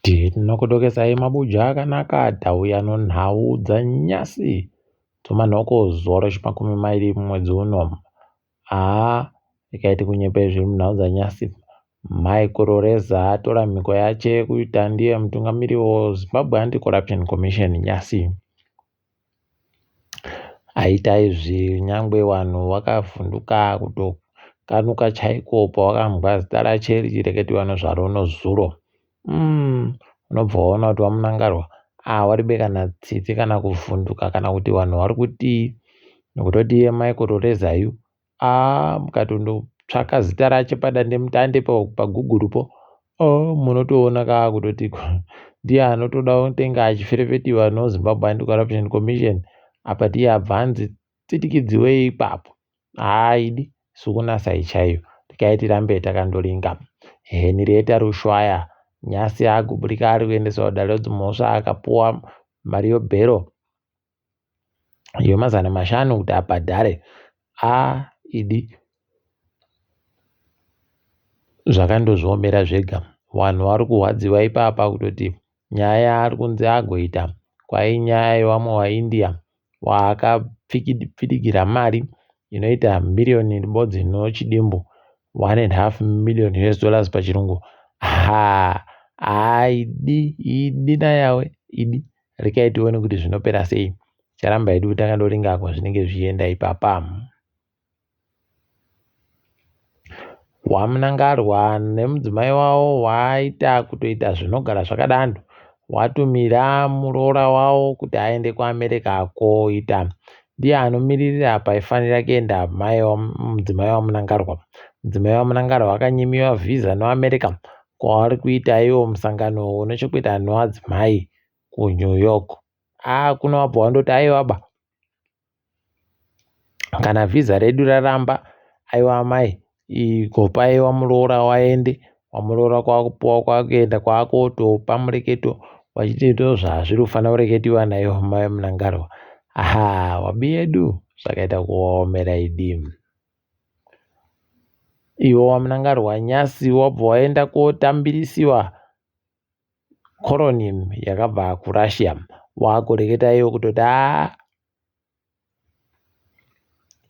Tinokudokesai mabuja akanaka tauya nonhau dzanyasi dzomanhoko zuva rechimakumi mairi mumwedzi uno. Haa rekaiti kunyepa zviri munhau dzanyasi. Michael Reza atora mhiko yache yekuita ndiye mutungamiri weZimbabwe Anti-Corruption Commission nyasi. Aita izvi nyangwe vanhu vakavhunduka kutokanuka chaiko pavakambwa zita rache richireketiwa nezvaro nezuro. Mm, unobva waona kuti vaMunangarwa awaribe kana tsitsi kana kuvhunduka kana kuti vanhu vari kutii nokutoti iye Michael Torezayu aa mukatondotsvaka zita racho padandemutande paguguru po oh, munotoona kaa kutoti ndiye anotoda kutenga achiferefetiwa nozimbabwe anti-corruption commission apa tiye abva anzi tsitikidziwei ipapo haaidi sukunasai chaiyo tikai tirambe takandoringa henrieta rushwaya nyasi aguburika ari kuendeswa kudare redzimhosva akapuwa mari yobhero yemazana mashanu kuti abhadhare a idi zvakandozviomera zvega vanhu vari kurwadziwa ipapa kutoti nyaya yaari kunzi agoita kwainyaya yevamwe vaindia waakapfidigira mari inoita miriyoni ribodzi nochidimbu 1.5 million us dollars pachirungu ha haidi idi nayawe idi Rekai tione kuti zvinopera sei. Charamba hedu takandoringa kwazvinenge zvichienda ipapa. WaMnangarwa nemudzimai wavo waita kutoita zvinogara zvakadando. Watumira muroora wavo kuti aende kuAmerica koita ndiye anomiririra paifanira kuenda mai mudzimai waMnangarwa. Mudzimai waMnangarwa akanyimiwa vhiza noAmerica kwavari kuita iwo musangano une chekuita noadzimai kuNew York. Ah, kuno wabva wandoti aiwa ba kana vhiza redu raramba aiwa amai gopai wamuroora waende wamuroora kwakupuwa kwakuenda kwakutopa mureketo wachiti ndozvazviri kufanira kureketiwa naivo mai Mnangarwa aha wabi yedu zvakaita kuomera idi iwe waMnangarwa nyasi wabva waenda kotambirisiwa Koroni yakabva kuRussia wakureketa iwo kutoti haa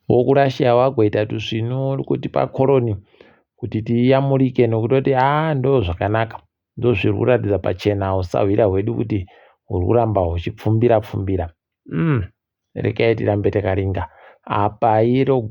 wokuRussia wagoita tusvinu kutipa koroni kuti tiyamurike nokutoti haa ndo zvakanaka ndozviri kuratidza pachena usahwira hwedu kuti huri kuramba huchipfumbira pfumbira mm. Rekai tirambe takaringa. Apa iro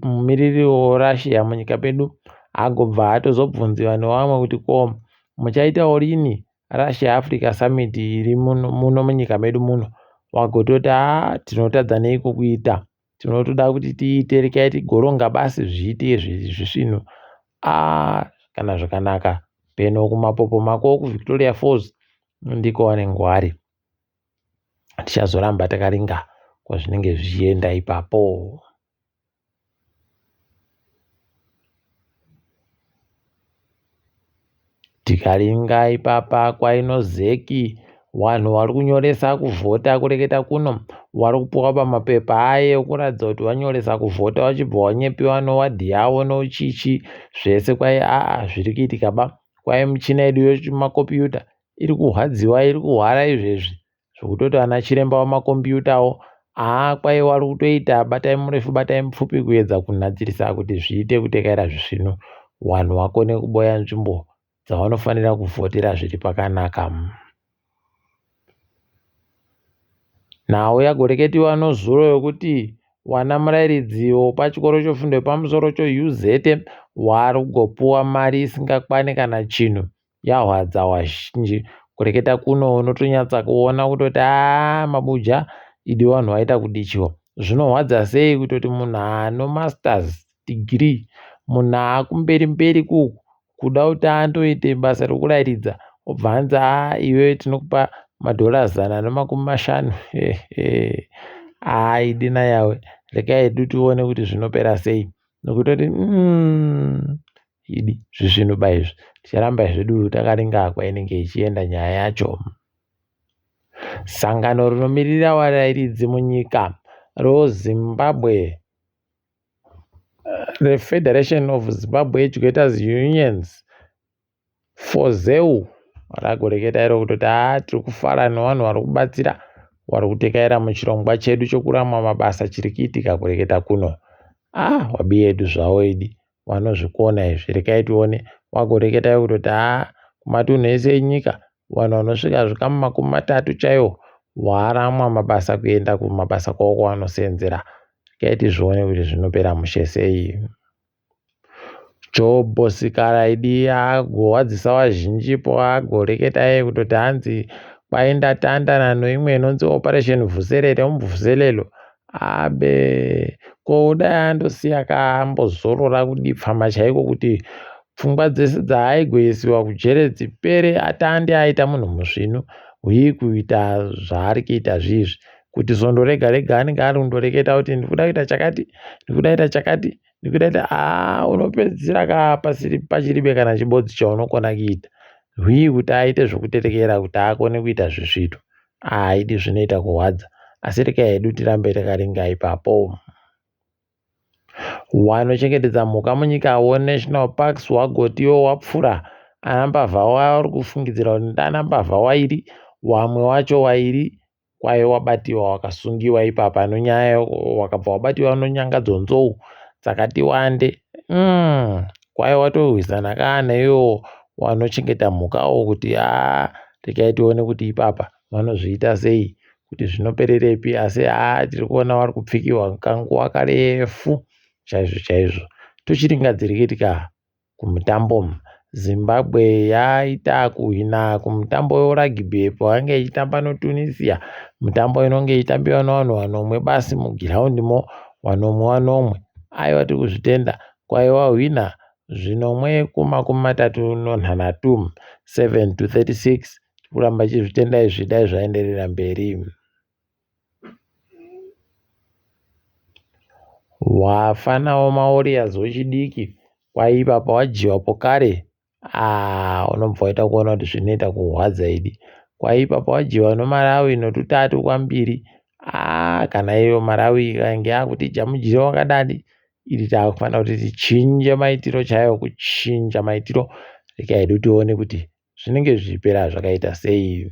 mumiriri weRussia munyika medu agobva atozobvunziwa nevamwe kuti ko muchaitawo rini Russia Africa Summit iri muno munyika medu muno wagototi haa tinotadza neiko kuita tinotoda kuti tiite rekai tigoronga basi zviite zvisvinu aa kana zvakanaka peno kumapopoma ko kuVictoria Falls ndiko vanenge vari tichazoramba takaringa kwazvinenge zvichienda ipapo. Tikaringa ipapa kwainozeki vanhu vari kunyoresa kuvhota kureketa kuno vari kupuwa pamapepa aye ekuratidza kuti vanyoresa kuvhota vachibva vanyepiwa nowadhi yavo nochichi zvese kwai aa zviri kuitika ba kwai michina yedu yemakombiyuta iri kurwadziwa iri kuhwara izvezvi zvekutoti ana chiremba vamakombiyutawo haa kwai wari kutoita batai murefu batai mupfupi kuedza kunhadzirisa kuti zviite kutekaira zvisvinu vanhu vakone kuboya nzvimbo dzavanofanira kuvhotera zviri pakanaka. Nhau yagoreketiwa nozuro yokuti wana murairidzi wopachikoro chefundo yepamusoro cheUZ wari kugopuwa mari isingakwane kana chinhu yahwadza wazhinji kureketa kuno unotonyatsa kuona kutoti aa mabuja idi vanhu vaita kudichiwa zvinohwadza sei kutoti munhu ano masters degree munhu akumberi mberi kuku kuda kuti andoite basa rekurairidza obva anzi aa iwe tinokupa madhora 150 haa idi nayawe rekai hedu tione kuti zvinopera sei nokutoti mm, Idi zvisvinu ba izvi. Ticharamba zvedu takaringa kwainenge ichienda nyaya yacho. Sangano rinomirira varairidzi munyika roZimbabwe reFederation of Zimbabwe Educators Unions, FOZEU, Ragoreketa iro kutoti haa tiri kufara nevanhu vari kubatsira vari kutekaira muchirongwa chedu chokuramwa mabasa chiri kuitika kureketa kuno. Ah wabiyedu zvawo idi vanozvikona izvi rekai tione wagoreketa kutoti haa kumatunhu ese enyika vanhu vanosvika zvikamu 30 chaiwo waramwa mabasa kuenda kumabasa kwavo kwavanoseenzera. Rekai tizvione kuti zvinopera mushe sei. Jobho Sikala idi agorwadzisa vazhinji po agoreketa iye kutoti hanzi kwaenda tandana noimwe inonzi Operation Vuselele Umvuselelo abe ko dai andosiya kaambozorora kudipfama chaiko kuti pfungwa dzese dzaaigoisiwa kujere dzipere atande aita munhu musvinu huyi kuita zvaari kuita zviizvi kuti svondo rega rega anenge ari kundoreketa kuti ndikuda kuita chakati ndikuda kuita chakati ndikuda kuita haa unopedzisira ka pasiri pachiribe kana chibodzi chaunokona kuita hwii kuti aite zvekuterekera kuti akone kuita zvisvito haidi zvinoita kurwadza asi rekai hedu tirambe takaringa ipapo. Wanochengetedza mhuka munyika weNational Parks wagotiwo wapfura ana mbavha wavari kufungidzira kuti ndana mbavha wairi wamwe wacho wairi Kwai wabatiwa wakasungiwa ipapa nonyaya wakabva wabatiwa nonyanga dzonzou dzakati wande mm, kwai watorwisana kaa neiwo wanochengeta mhukawo kuti haa regai tione kuti ipapa vanozviita sei kuti zvinopererepi asi haa tiri kuona vari kupfikiwa kanguva karefu chaizvo chaizvo tochiringadzirikitika Kumutambo, Zimbabwe yaita kuhwina kumutambo weragibhi pavange ichitamba noTunisia. Mutambo inonge ichitambiwa nevanhu vanomwe basi mugiraundimo, vanomwe vanomwe. Aiwa tiri kuzvitenda, kwaiva hwina zvinomwe kumakumi matatu nonhanhatu, 7 to 36. Tiri kuramba tichizvitenda izvi dai zvaenderera mberi. Wafanawo maWarriors wechidiki kwaipa pawadyiwa pokare ah unobva waita kuona kuti zvinoita kurwadza idi. Kwaipa pawadyiwa noMalawi notutatu kwambiri ah kana iyo Malawi ikange yakuti jamujire wakadadi iri takufanira kuti tichinje maitiro chaiwo kuchinja maitiro rega hedu tione kuti zvinenge zvichipera zvakaita sei.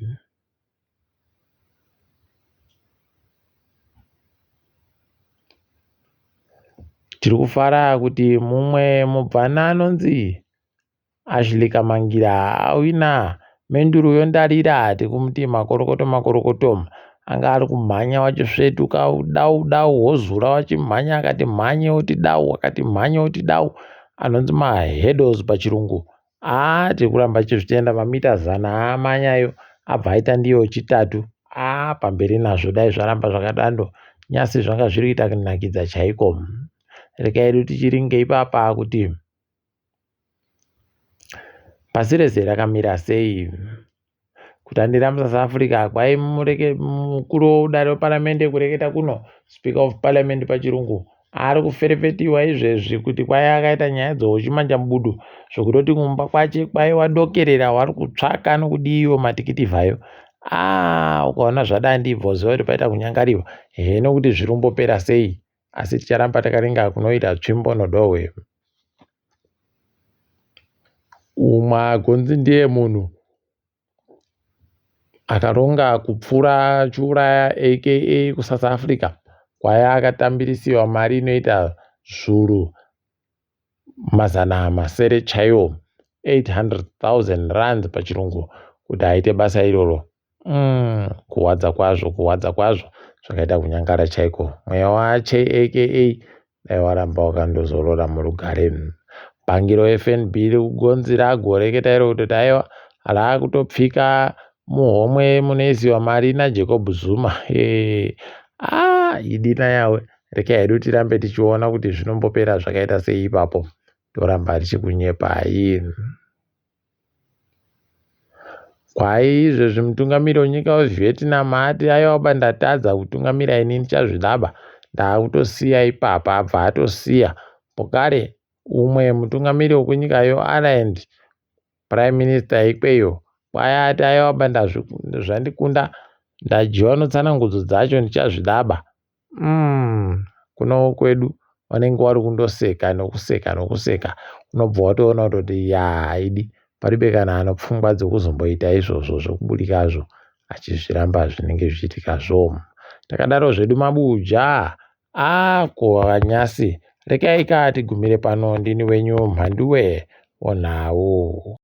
Tiri kufara kuti mumwe mubvana anonzi Ashley Kamangira awina menduru yondarira tikumuti makorokoto makorokoto anga ari kumhanya wachisvetuka dau dau wozura wachimhanya akati mhanye oti dau akati mhanye oti dau anonzi mahurdles pachirungu Haa tiri kuramba tichizvitenda mamita zana aamanyayo abva aita ndiyo chitatu aa pamberi nazvo dai zvaramba zvakadando nyasi zvanga zviri kuita kunakidza chaiko regai hedu tichiringe ipapa kuti pasi rese rakamira sei Kutandira muSouth Africa kwai mukuru wedare weparamende kureketa kuno Speaker of Parliament pachirungu ari kuferefetiwa izvezvi kuti kwai akaita nyaya dzouchimanjamubudu zvekutoti kumba kwache kwai wadokerera wari kutsvaka nokudiiwo matikitivhayo aa ukaona zvadai ndibva uziva kuti paita kunyangariwa hee nokuti zviri kumbopera sei asi ticharamba takaringa kunoita tsvimbo nodohwe Umwe agonzi ndiye munhu akaronga kupfura achiuraya aka kuSouth Africa kwaiva akatambirisiwa mari inoita zvuru 600 chaiwo 800,000 rands pachirungu kuti aite basa iroro. Umm kurwadza kwazvo kurwadza kwazvo zvakaita kunyangara chaiko mweya wache aka dai waramba wakandozorora murugare. Bhangi reFNB riri kugonzi ragoreketa iro kutoti aiwa raakutopfika muhomwe munoisiwa mari naJacob Zuma. Hey. Ah, idina yawe rekai hedu tirambe tichiona kuti zvinombopera zvakaita sei ipapo toramba tichikunyepai. Kwai izvezvi mutungamiri wenyika weVietnam ati aiwa ba ndatadza kutungamira ini ndichazvidaba ndaakutosiya ipapa abva atosiya pokare umwe mutungamiri wekunyika yoIreland prime minister ikweyo kwai ati aiwa ba zvandikunda ndadyiwa notsanangudzo dzacho ndichazvidaba Umm kuno kwedu vanenge vari kundoseka nokuseka nokuseka unobva watoona kutoti yaa idi. Paribe kana anopfungwa dzokuzomboita izvozvo zvokubudikazvo achizviramba zvinenge zvichiitikazvo. Takadaro zvedu mabuja. Ko vanyasi rekai ka tigumire pano ndini wenyu Mhanduwe onhau.